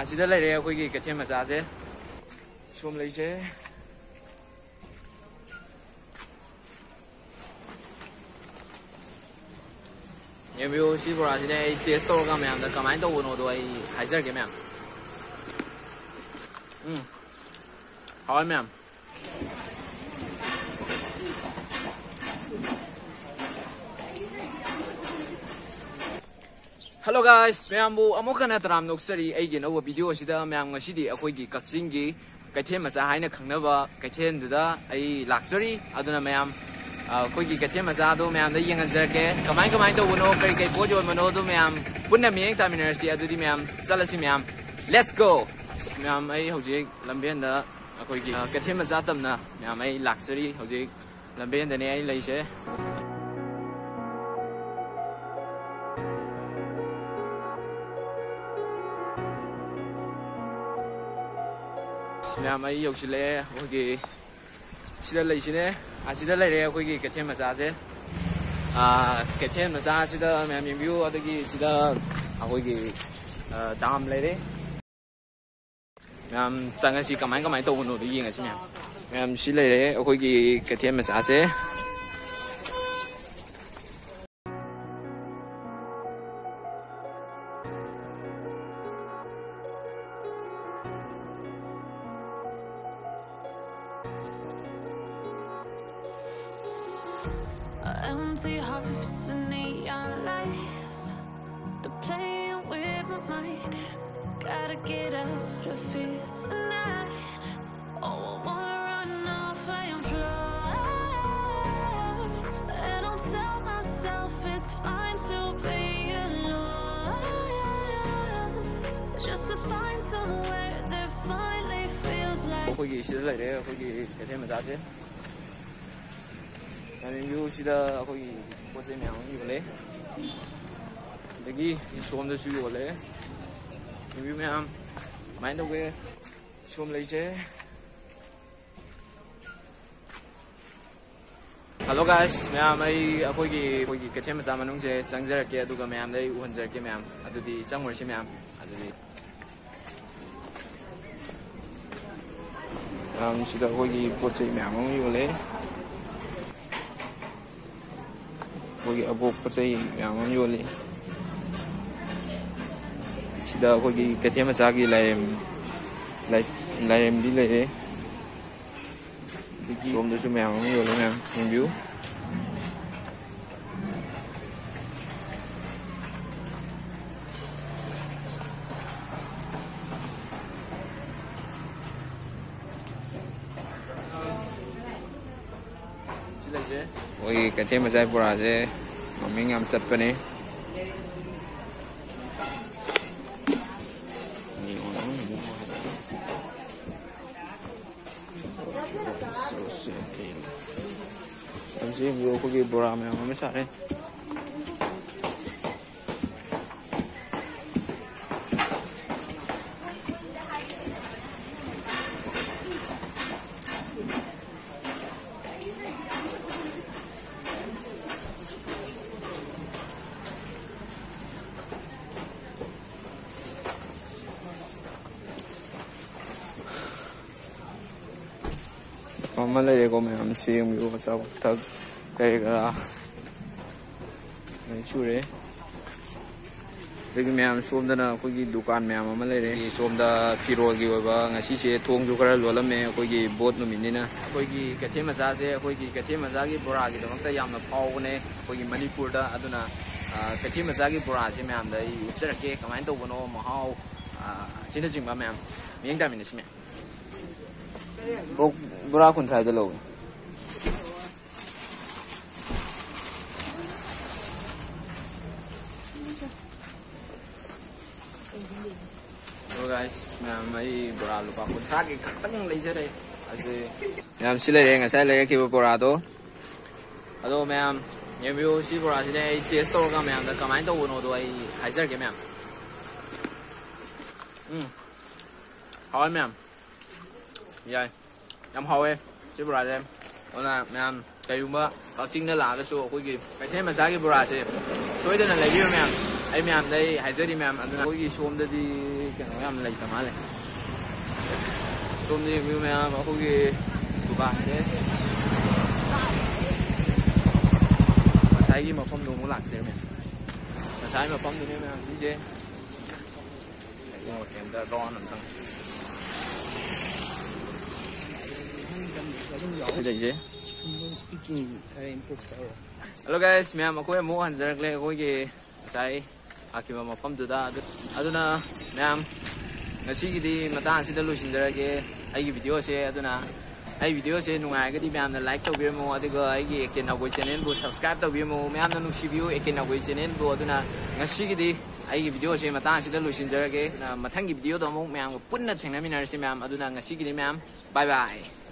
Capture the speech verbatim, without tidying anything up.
ꯑꯁꯤꯗ ꯂꯩꯔꯦ ꯑꯩꯈꯣꯏꯒꯤ ꯀꯩꯊꯦꯜ ꯃꯆꯥꯁꯦ꯫ ꯁꯣꯝ ꯂꯩꯁꯦ꯫ ꯌꯦꯡꯕꯤꯌꯨ, ꯁꯤ ꯕꯣꯔꯥꯁꯤꯅꯦ ꯑꯩ ꯇꯦꯁ ꯇꯧꯔꯒ ꯃꯌꯥꯝꯗ ꯀꯃꯥꯏꯅ ꯇꯧꯕꯅꯣꯗꯣ ꯑꯩ ꯍꯥꯏꯖꯔꯒꯦ ꯃꯌꯥꯝ꯫ ꯎꯝ, ꯍꯥꯎꯋꯦ ꯃꯌꯥꯝ꯫ Hello guys, ꯃꯌꯥꯝꯕꯨ ꯑꯃꯨꯛ ꯍꯟꯅ ꯇꯔꯥꯝꯅ ꯑꯣꯛꯆꯔꯤ ꯑꯩꯒꯤ ꯑꯅꯧꯕ ꯚꯤꯗꯤꯑꯣ ꯑꯁꯤꯗ꯫ ꯃꯌꯥꯝ, ꯉꯁꯤꯗꯤ ꯑꯩꯈꯣꯏꯒꯤ ꯀꯛꯆꯤꯡꯒꯤ ꯀꯩꯊꯦꯜ ꯃꯆꯥ ꯍꯥꯏꯅ ꯈꯪꯅꯕ ꯀꯩꯊꯦꯜꯗꯨꯗ ꯑꯩ ꯂꯥꯛꯆꯔꯤ꯫ ꯑꯗꯨꯅ ꯃꯌꯥꯝ, ꯑ, ꯑꯩꯈꯣꯏꯒꯤ ꯀꯩꯊꯦꯜ ꯃꯆꯥꯗꯣ ꯃꯌꯥꯝꯗ ꯌꯦꯡꯍꯟꯖꯔꯛꯀꯦ꯫ ꯀꯃꯥꯏ ꯀꯃꯥꯏ ꯇꯧꯕꯅꯣ, ꯀꯔꯤ ꯀꯔꯤ ꯄꯣꯠ ꯌꯣꯟꯕꯅꯣ, ꯑꯗꯨ ꯃꯌꯥꯝ ꯄꯨꯟꯅ ꯃꯤꯠꯌꯦꯡ ꯇꯥꯃꯤꯟꯅꯔꯁꯤ꯫ ꯑꯗꯨꯗꯤ ꯃꯌꯥꯝ ꯆꯠꯂꯁꯤ ꯃꯌꯥꯝ꯫ Let's go! ꯃꯌꯥꯝ, ꯑꯩ ꯍꯧꯖꯤꯛ ꯂꯝꯕꯦꯟꯗ ꯑꯩꯈꯣꯏꯒꯤ, ꯑ, ꯀꯩꯊꯦꯜ ꯃꯆꯥ ꯇꯝꯅ ꯃꯌꯥꯝ ꯑꯩ ꯂꯥꯛꯆꯔꯤ꯫ ꯍꯧꯖꯤꯛ ꯂꯝꯕꯦꯟꯗꯅꯦ ꯑꯩ ꯂꯩꯁꯦ꯫ ꯃꯌꯥꯝ, ꯑꯩ ꯌꯧꯁꯤꯜꯂꯛꯑꯦ ꯑꯩꯈꯣꯏꯒꯤ ꯁꯤꯗ ꯂꯩꯁꯤꯅꯦ꯫ ꯑꯁꯤꯗ ꯂꯩꯔꯦ ꯑꯩꯈꯣꯏꯒꯤ ꯀꯩꯊꯦꯜ ꯃꯆꯥꯁꯦ꯫ ꯑꯥ, ꯀꯩꯊꯦꯜ ꯃꯆꯥ ꯑꯁꯤꯗ ꯃꯌꯥꯝ ꯌꯦꯡꯕꯤꯌꯨ꯫ ꯑꯗꯒꯤ ꯁꯤꯗ ꯑꯩꯈꯣꯏꯒꯤ, ꯑꯥ, ꯗꯥꯝ ꯂꯩꯔꯦ꯫ ꯃꯌꯥꯝ ꯆꯪꯉꯁꯤ, ꯀꯃꯥꯏ ꯀꯃꯥꯏ ꯇꯧꯕꯅꯣꯗꯣ ꯌꯦꯡꯉꯁꯤ ꯃꯌꯥꯝ꯫ ꯃꯌꯥꯝ, ꯁꯤ ꯂꯩꯔꯦ ꯑꯩꯈꯣꯏꯒꯤ ꯀꯩꯊꯦꯜ ꯃꯆꯥꯁꯦ꯫ Empty hearts and neon lights. They're playing with my mind. Gotta get out of here tonight. Oh, I wanna run off and fly. And I'll tell myself it's fine to be alone. Just to find somewhere that finally feels like ꯑꯩꯈꯣꯏꯒꯤ ꯁꯤꯗ ꯂꯩꯔꯦ, ꯑꯩꯈꯣꯏꯒꯤ ꯀꯩꯊꯦꯜ ꯃꯆꯥꯁꯦ꯫ ꯃꯌꯥꯝ ꯌꯦꯡꯕꯤꯌꯨ, ꯁꯤꯗ ꯑꯩꯈꯣꯏꯒꯤ ꯄꯣꯠ ꯆꯩ ꯃꯌꯥꯝ ꯑꯃ ꯌꯣꯜꯂꯦ꯫ ꯑꯗꯒꯤ ꯁꯣꯝꯗꯁꯨ ꯌꯣꯜꯂꯦ꯫ ꯌꯦꯡꯕꯤꯌꯨ ꯃꯌꯥꯝ, ꯀꯃꯥꯏꯅ ꯇꯧꯒꯦ? ꯁꯣꯝ ꯂꯩꯁꯦ꯫ Hello guys, ꯃꯌꯥꯝ, ꯑꯩ ꯑꯩꯈꯣꯏꯒꯤ, ꯑꯩꯈꯣꯏꯒꯤ ꯀꯩꯊꯦꯜ ꯃꯆꯥ ꯃꯅꯨꯡꯁꯦ ꯆꯪꯖꯔꯛꯀꯦ, ꯑꯗꯨꯒ ꯃꯌꯥꯝꯗ ꯑꯩ ꯎꯍꯟꯖꯔꯛꯀꯦ ꯃꯌꯥꯝ꯫ ꯑꯗꯨꯗꯤ ꯆꯪꯉꯨꯔꯁꯤ ꯃꯌꯥꯝ꯫ ꯑꯗꯨꯗꯤ ꯃꯌꯥꯝ, ꯁꯤꯗ ꯑꯩꯈꯣꯏꯒꯤ ꯄꯣꯠ ꯆꯩ ꯃꯌꯥꯝ ꯑꯃ ꯌꯣꯜꯂꯦ꯫ ꯑꯩꯈꯣꯏꯒꯤ ꯑꯕꯣꯛ ꯄꯣꯠ ꯆꯩ ꯃꯌꯥꯝ ꯑꯃ ꯌꯣꯜꯂꯤ꯫ ꯁꯤꯗ ꯑꯩꯈꯣꯏꯒꯤ ꯀꯩꯊꯦꯜ ꯃꯆꯥꯒꯤ ꯂꯥꯏꯔꯦꯝ-, ꯂꯥꯏ-, ꯂꯥꯏꯔꯦꯝꯕꯤ ꯂꯩꯔꯦ꯫ ꯑꯗꯒꯤ ꯁꯣꯝꯗꯁꯨ ꯃꯌꯥꯝ ꯑꯃ ꯌꯣꯜꯂꯦ, ꯃꯌꯥꯝ ꯌꯦꯡꯕꯤꯌꯨ꯫ ꯁꯤ ꯂꯩꯁꯦ꯫ ꯑꯩꯈꯣꯏꯒꯤ ꯀꯩꯊꯦꯜ ꯃꯆꯥꯒꯤ ꯕꯣꯔꯥꯁꯦ ꯃꯃꯤꯡ ꯌꯥꯝ ꯆꯠꯄꯅꯦ꯫ ꯍꯧꯖꯤꯛ ꯌꯦꯡꯕꯤꯌꯨ, ꯑꯩꯈꯣꯏꯒꯤ ꯕꯣꯔꯥ ꯃꯌꯥꯝ ꯑꯃ ꯁꯥꯔꯦ꯫ ꯑꯃ ꯂꯩꯔꯦꯀꯣ ꯃꯌꯥꯝ, ꯁꯤ ꯌꯦꯡꯕꯤꯌꯨ, ꯑꯆꯥꯄꯣꯠ ꯊꯛ ꯀꯔꯤ ꯀꯔꯥ ꯂꯣꯏ ꯁꯨꯔꯦ꯫ ꯑꯗꯒꯤ ꯃꯌꯥꯝ ꯁꯣꯝꯗꯅ ꯑꯩꯈꯣꯏꯒꯤ ꯗꯨꯀꯥꯟ ꯃꯌꯥꯝ ꯑꯃ ꯂꯩꯔꯦ꯫ ꯑꯗꯒꯤ ꯁꯣꯝꯗ ꯐꯤꯔꯣꯜꯒꯤ ꯑꯣꯏꯕ ꯉꯁꯤꯁꯦ ꯊꯣꯡꯁꯨ ꯈꯔ ꯂꯣꯜꯂꯝꯃꯦ, ꯑꯩꯈꯣꯏꯒꯤ ꯕꯣꯠ ꯅꯨꯃꯤꯠꯅꯤꯅ꯫ ꯑꯩꯈꯣꯏꯒꯤ ꯀꯩꯊꯦꯜ ꯃꯆꯥꯁꯦ ꯑꯩꯈꯣꯏꯒꯤ ꯀꯩꯊꯦꯜ ꯃꯆꯥꯒꯤ ꯕꯣꯔꯥꯒꯤꯗꯃꯛꯇ ꯌꯥꯝꯅ ꯐꯥꯎꯕꯅꯦ ꯑꯩꯈꯣꯏꯒꯤ ꯃꯅꯤꯄꯨꯔꯗ꯫ ꯑꯗꯨꯅ, ꯑ, ꯀꯩꯊꯦꯜ ꯃꯆꯥꯒꯤ ꯕꯣꯔꯥꯁꯦ ꯃꯌꯥꯝꯗ ꯑꯩ ꯎꯠꯆꯔꯛꯀꯦ ꯀꯃꯥꯏꯅ ꯇꯧꯕꯅꯣ, ꯃꯍꯥꯎ, ꯑ, ꯑꯁꯤꯅꯆꯤꯡꯕ ꯃꯌꯥꯝ꯫ ꯃꯤꯠꯌꯦꯡ ꯇꯥꯃꯤꯟꯅꯁꯤ ꯃꯌꯥꯝ꯫ ꯕꯣꯛ ꯕꯣꯔꯥ ꯀꯨꯟꯊ꯭ꯔꯥꯗ ꯂꯧꯒꯦ꯫ ꯑꯗꯣ guys, ꯃꯌꯥꯝ, ꯑꯩ ꯕꯣꯔꯥ ꯂꯨꯄꯥ ꯀꯨꯟꯊ꯭ꯔꯥꯒꯤ ꯈꯛꯇꯪ ꯂꯩꯖꯔꯦ꯫ ꯑꯗꯨ ꯃꯌꯥꯝ, ꯁꯤ ꯂꯩꯔꯦ, ꯉꯁꯥꯏ ꯂꯩꯔꯛꯈꯤꯕ ꯕꯣꯔꯥꯗꯣ꯫ ꯑꯗꯣ ꯃꯌꯥꯝ, ꯌꯦꯡꯕꯤꯌꯨ, ꯁꯤ ꯕꯣꯔꯥꯁꯤꯅꯦ ꯑꯩ taste ꯇꯧꯔꯒ ꯃꯌꯥꯝꯗ ꯀꯃꯥꯏꯅ ꯇꯧꯕꯅꯣꯗꯣ ꯑꯩ ꯍꯥꯏꯖꯔꯒꯦ ꯃꯌꯥꯝ꯫ ꯎꯝ, ꯍꯥꯎꯋꯦ ꯃꯌꯥꯝ꯫ ꯌꯥꯏ꯫ ꯌꯥꯝ ꯍꯥꯎꯋꯦ ꯁꯤ ꯕꯣꯔꯥꯁꯦ꯫ ꯑꯗꯨꯅ ꯃꯌꯥꯝ, ꯀꯩꯒꯨꯝꯕ ꯀꯛꯆꯤꯡꯗ ꯂꯥꯛꯑꯒꯁꯨ ꯑꯩꯈꯣꯏꯒꯤ ꯀꯩꯊꯦꯜ ꯃꯆꯥꯒꯤ ꯕꯣꯔꯥꯁꯦ ꯁꯣꯏꯗꯅ ꯂꯩꯕꯤꯌꯨ ꯃꯌꯥꯝ꯫ ꯑꯩ ꯃꯌꯥꯝꯗ ꯑꯩ ꯍꯥꯏꯖꯔꯤ ꯃꯌꯥꯝ꯫ ꯑꯗꯨꯅ ꯑꯩꯈꯣꯏꯒꯤ ꯁꯣꯝꯗꯗꯤ ꯀꯩꯅꯣ ꯌꯥꯝ ꯂꯩꯇ ꯃꯥꯜꯂꯦ꯫ ꯁꯣꯝꯗ ꯌꯦꯡꯕꯤꯌꯨ ꯃꯌꯥꯝ, ꯑꯩꯈꯣꯏꯒꯤ ꯗꯨꯀꯥꯟꯁꯦ ꯉꯁꯥꯏꯒꯤ ꯃꯐꯝꯗꯣ ꯑꯃꯨꯛ ꯂꯥꯛꯆꯔꯝꯃꯦ꯫ ꯉꯁꯥꯏ ꯃꯐꯝꯗꯨꯅꯦ ꯃꯌꯥꯝ ꯁꯤꯁꯦ꯫ ꯀꯩꯝꯇ ꯔꯥꯎꯟ ꯑꯝꯇꯪ ꯁꯤꯗꯩꯁꯦ꯫ Speaking ꯈꯔ improve ꯇꯧꯔꯣ꯫ Hello guys, ꯃꯌꯥꯝ ꯑꯩꯈꯣꯏ ꯑꯃꯨꯛ ꯍꯟꯖꯔꯛꯂꯦ ꯑꯩꯈꯣꯏꯒꯤ ꯉꯁꯥꯏ ꯂꯥꯛꯈꯤꯕ ꯃꯐꯝꯗꯨꯗ꯫ ꯑꯗꯨ ꯑꯗꯨꯅ ꯃꯌꯥꯝ ꯉꯁꯤꯒꯤꯗꯤ ꯃꯇꯥꯡ ꯑꯁꯤꯗ ꯂꯣꯏꯁꯤꯟꯖꯔꯒꯦ ꯑꯩꯒꯤ ꯚꯤꯗꯤꯑꯣꯁꯦ꯫ ꯑꯗꯨꯅ ꯑꯩ ꯚꯤꯗꯤꯑꯣꯁꯦ ꯅꯨꯡꯉꯥꯏꯔꯒꯗꯤ ꯃꯌꯥꯝꯅ ꯂꯥꯏꯛ ꯇꯧꯕꯤꯔꯝꯃꯣ, ꯑꯗꯨꯒ ꯑꯩꯒꯤ ꯑꯦ ꯀꯦ ꯅꯥꯎꯕꯣꯏ ꯆꯦꯅꯦꯜꯕꯨ ꯁꯕꯁꯀ꯭ꯔꯥꯏꯕ ꯇꯧꯕꯤꯔꯝꯃꯣ꯫ ꯃꯌꯥꯝꯅ ꯅꯨꯡꯁꯤꯕꯤꯌꯨ ꯑꯦ ꯀꯦ ꯅꯥꯎꯕꯣꯏ ꯆꯦꯅꯦꯜꯕꯨ꯫ ꯑꯗꯨꯅ ꯉꯁꯤꯒꯤꯗꯤ ꯑꯩꯒꯤ ꯚꯤꯗꯤꯑꯣꯁꯦ ꯃꯇꯥꯡ ꯑꯁꯤꯗ ꯂꯣꯏꯁꯤꯟꯖꯔꯒꯦ꯫ ꯑꯗꯨꯅ ꯃꯊꯪꯒꯤ ꯚꯤꯗꯤꯑꯣꯗ ꯑꯃꯨꯛ ꯃꯌꯥꯝꯒ ꯄꯨꯟꯅ ꯊꯦꯡꯅꯃꯤꯟꯅꯔꯁꯤ ꯃꯌꯥꯝ꯫ ꯑꯗꯨꯅ ꯉꯁꯤꯒꯤꯗꯤ ꯃꯌꯥꯝ bye bye꯫